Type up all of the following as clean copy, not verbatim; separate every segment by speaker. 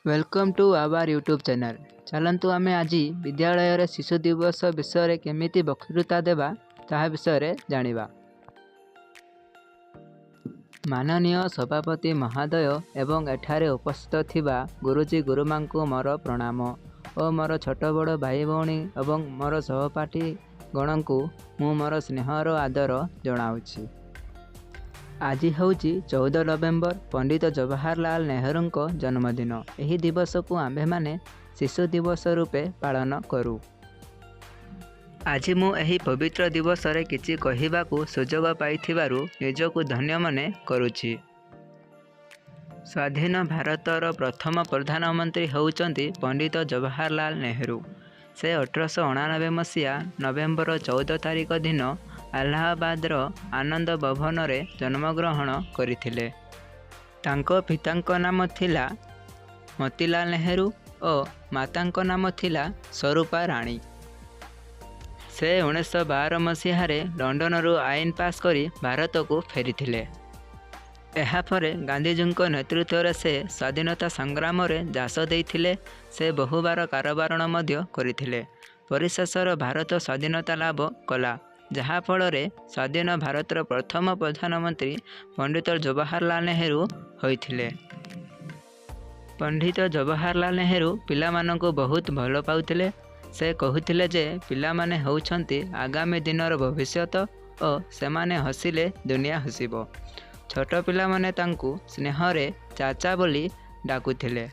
Speaker 1: Welcome to our YouTube channel. ଚାଲନ୍ତୁ, ଆମେ ଆଜି ବିଦ୍ୟାଳୟରେ ଶିଶୁ ଦିବସ ବିଷୟରେ କେମିତି ବକ୍ତୃତା ଦେବା, ତାହା ବିଷୟରେ ଜାଣିବା। ମାନନୀୟ ସଭାପତି ମହୋଦୟ ଏବଂ ଏଠାରେ ଉପସ୍ଥିତ ଥିବା ଗୁରୁଜୀ ଗୁରୁମାଙ୍କୁ ମୋର ପ୍ରଣାମ ଓ ମୋର ଛୋଟ ବଡ଼ ଭାଇ ଭଉଣୀ ଏବଂ ମୋର ସହପାଠୀ ଗଣଙ୍କୁ ମୁଁ ମୋର ସ୍ନେହର ଆଦର ଜଣାଉଛି। ଆଜି ହେଉଛି 14 ନଭେମ୍ବର, ପଣ୍ଡିତ ଜବାହରଲାଲ ନେହେରୁଙ୍କ ଜନ୍ମଦିନ। ଏହି ଦିବସକୁ ଆମ୍ଭେମାନେ ଶିଶୁ ଦିବସ ରୂପେ ପାଳନ କରୁ। ଆଜି ମୁଁ ଏହି ପବିତ୍ର ଦିବସରେ କିଛି କହିବାକୁ ସୁଯୋଗ ପାଇଥିବାରୁ ନିଜକୁ ଧନ୍ୟ ମନେ କରୁଛି। ସ୍ୱାଧୀନ ଭାରତର ପ୍ରଥମ ପ୍ରଧାନମନ୍ତ୍ରୀ ହେଉଛନ୍ତି ପଣ୍ଡିତ ଜବାହରଲାଲ ନେହେରୁ। ସେ 1889 ମସିହା ନଭେମ୍ବର 14 ତାରିଖ ଦିନ ଆଲାହାବାଦର ଆନନ୍ଦ ଭବନରେ ଜନ୍ମଗ୍ରହଣ କରିଥିଲେ। ତାଙ୍କ ପିତାଙ୍କ ନାମ ଥିଲା ମୋତିଲାଲ ନେହେରୁ ଓ ମାତାଙ୍କ ନାମ ଥିଲା ସ୍ୱରୂପା ରାଣୀ। ସେ 1912 ମସିହାରେ ଲଣ୍ଡନରୁ ଆଇନ ପାସ୍ କରି ଭାରତକୁ ଫେରିଥିଲେ। ଏହାପରେ ଗାନ୍ଧିଜୀଙ୍କ ନେତୃତ୍ୱରେ ସେ ସ୍ୱାଧୀନତା ସଂଗ୍ରାମରେ ଝାସ ଦେଇଥିଲେ। ସେ ବହୁବାର କାରାବରଣ ମଧ୍ୟ କରିଥିଲେ। ପରିଶେଷରେ ଭାରତ ସ୍ୱାଧୀନତା ଲାଭ କଲା, ଯାହା ଫଳରେ ସ୍ୱାଧୀନ ଭାରତର ପ୍ରଥମ ପ୍ରଧାନମନ୍ତ୍ରୀ ପଣ୍ଡିତ ଜବାହରଲାଲ ନେହେରୁ ହୋଇଥିଲେ। ପଣ୍ଡିତ ଜବାହରଲାଲ ନେହେରୁ ପିଲାମାନଙ୍କୁ ବହୁତ ଭଲ ପାଉଥିଲେ। ସେ କହୁଥିଲେ ଯେ ପିଲାମାନେ ହେଉଛନ୍ତି ଆଗାମୀ ଦିନର ଭବିଷ୍ୟତ ଓ ସେମାନେ ହସିଲେ ଦୁନିଆ ହସିବ। ଛୋଟ ପିଲାମାନେ ତାଙ୍କୁ ସ୍ନେହରେ ଚାଚା ବୋଲି ଡାକୁଥିଲେ।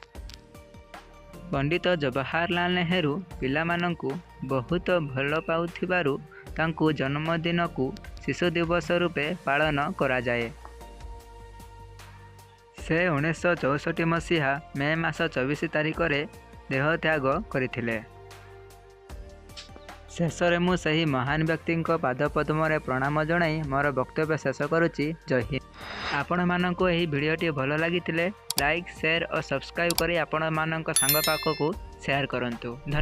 Speaker 1: ପଣ୍ଡିତ ଜବାହରଲାଲ ନେହେରୁ ପିଲାମାନଙ୍କୁ ବହୁତ ଭଲ ପାଉଥିବାରୁ ତାଙ୍କ ଜନ୍ମଦିନକୁ ଶିଶୁ ଦିବସ ରୂପେ ପାଳନ କରାଯାଏ। ସେ 1964 ମସିହା ମେ ମାସ 24 ତାରିଖରେ ଦେହତ୍ୟାଗ କରିଥିଲେ। ଶେଷରେ ମୁଁ ସେହି ମହାନ ବ୍ୟକ୍ତିଙ୍କ ପାଦପଦ୍ମରେ ପ୍ରଣାମ ଜଣାଇ ମୋର ବକ୍ତବ୍ୟ ଶେଷ କରୁଛି। ଜୟ ହିନ୍ଦ। ଆପଣମାନଙ୍କୁ ଏହି ଭିଡ଼ିଓଟି ଭଲ ଲାଗିଥିଲେ ଲାଇକ୍, ସେୟାର ଓ ସବସ୍କ୍ରାଇବ୍ କରି ଆପଣମାନଙ୍କ ସାଙ୍ଗ ପାଖକୁ ସେୟାର କରନ୍ତୁ। ଧନ୍ୟବାଦ।